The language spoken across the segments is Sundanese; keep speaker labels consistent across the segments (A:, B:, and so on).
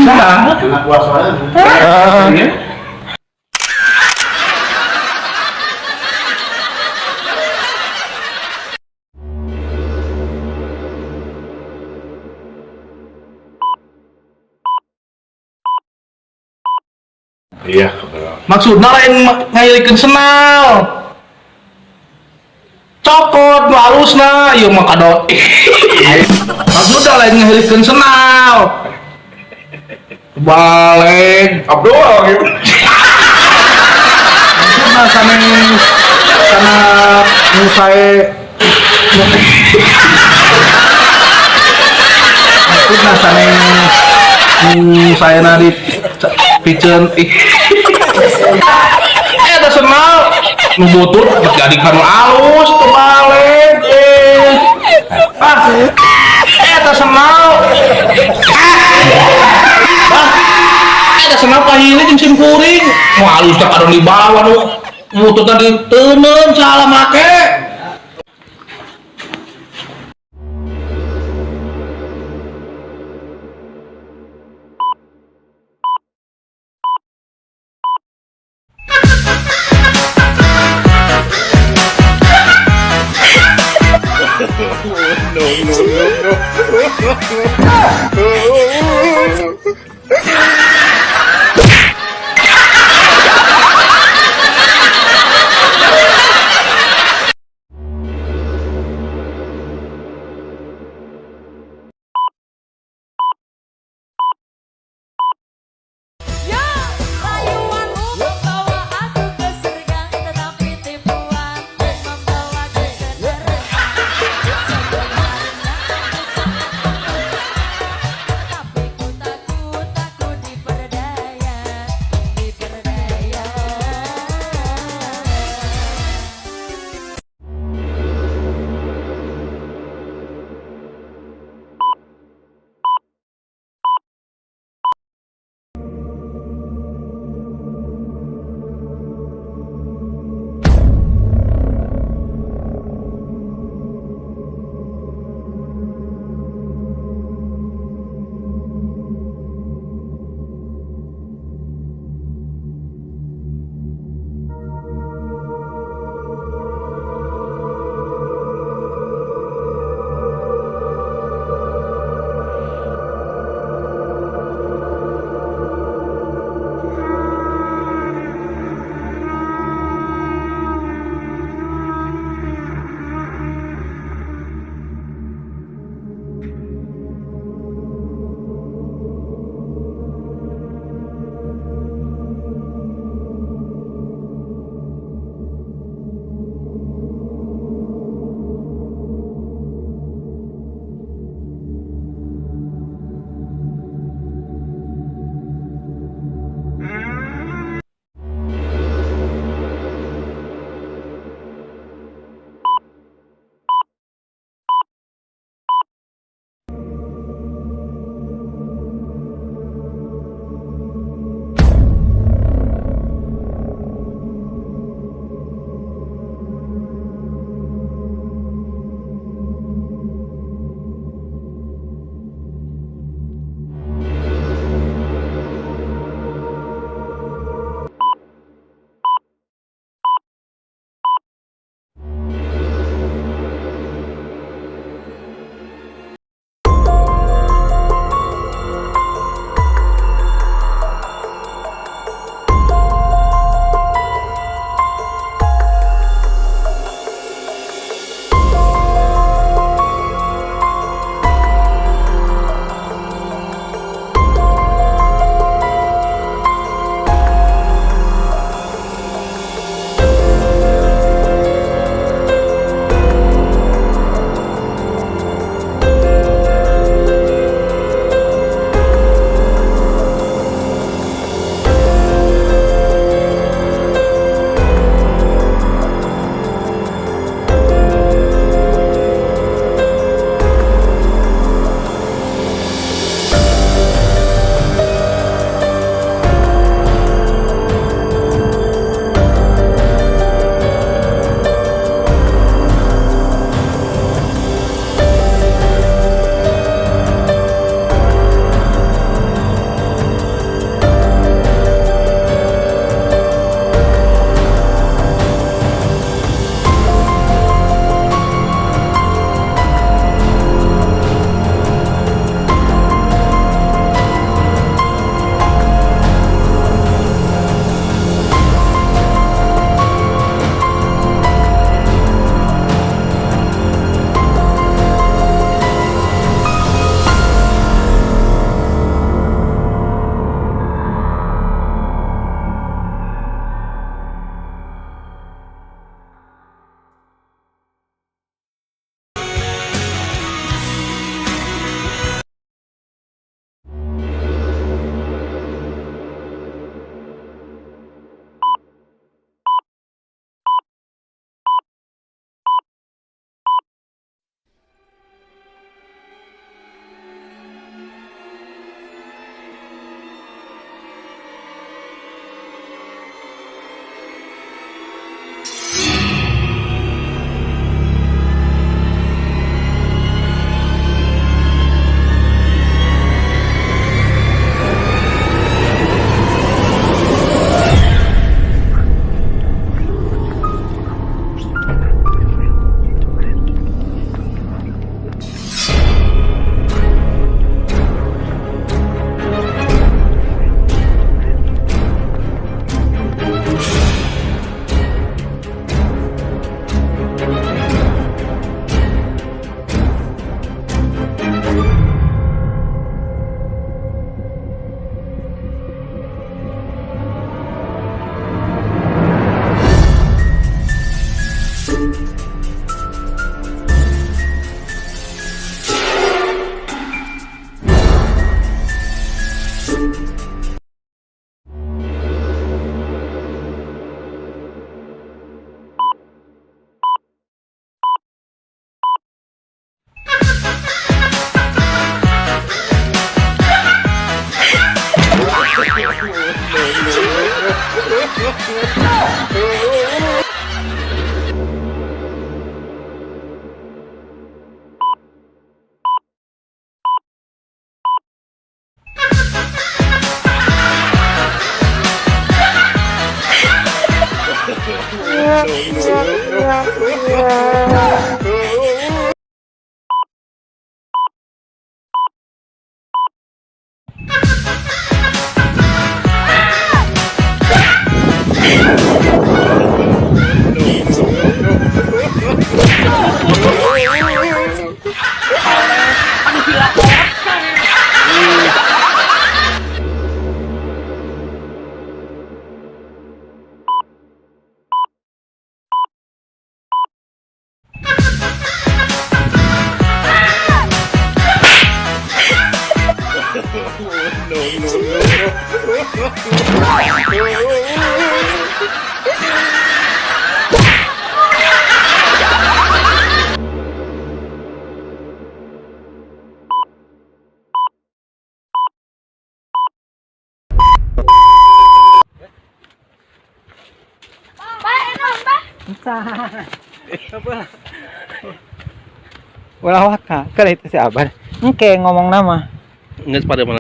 A: Nah,
B: Anak buah soalnya.
A: heeh.
B: Iya, kebetulan.
A: Maksudna lain ngayirikeun senal. Cokot nu alusna, ieu mah kadot. Maksudna lain ngahirikeun senal. Balik
B: Abdul gitu.
A: Maksudna sanes kana nu sae. Maksudna sanes nu saena di piceun ih. Eta senal nu butut jadi kanu alus teu balik eh. Ah, eta senal. Ah, eta senal pahili jeung sim kuring. Nu alus teh kadon dibawa nu bututna diteuneun salah make.
B: No, no, no, no.
C: Ya, rayuanmu membawa aku ke surga, tetapi tipuanmu membawaku ke neraka. Sebenarnya aku sangat membutuhkanmu, tetapi
D: Ulah waka, kan itu si Abah. Engke ngomong nama.
A: Geus pada mana?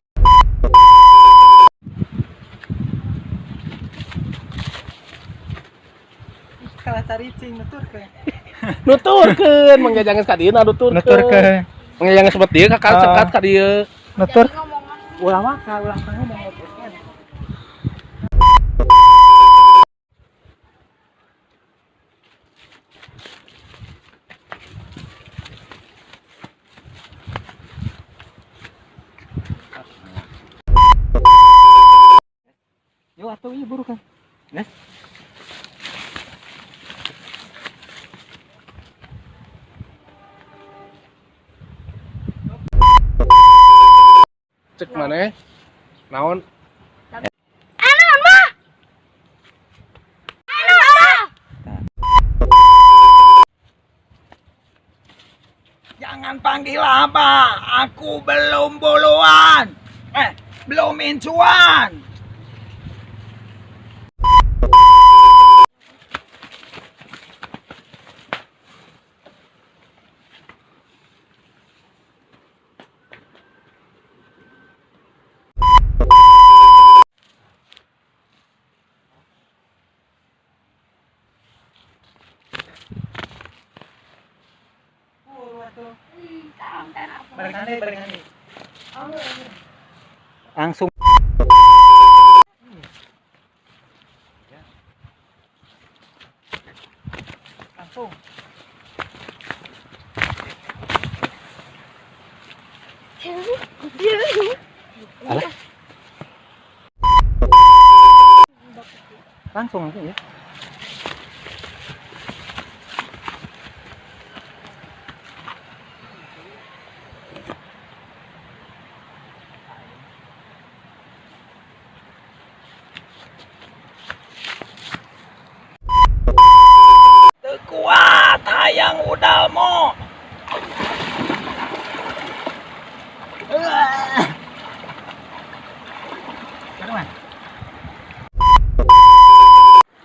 D: Kalah caricing nuturkeun.
A: Nuturkeun, Mang Jajang geus ka dieu nuturkeun.
D: Nuturkeun.
A: Mang Jajang geus sebet dieu ka cekat ka dieu.
D: Nutur. Ulah waka, ulah ngomong nuturkeun. Yo atuh ieu buru kan. Geus.
A: Cek maneh? Naon?
D: Jangan panggil abah, aku belum buluan. Belum incuan. Langsung. Langsung. Alah. Langsung langsung ya. Kuat hayang udalmu.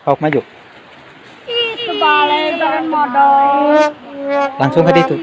D: Pauk maju.
C: Ih, kebalik modal.
D: Langsung ke situ.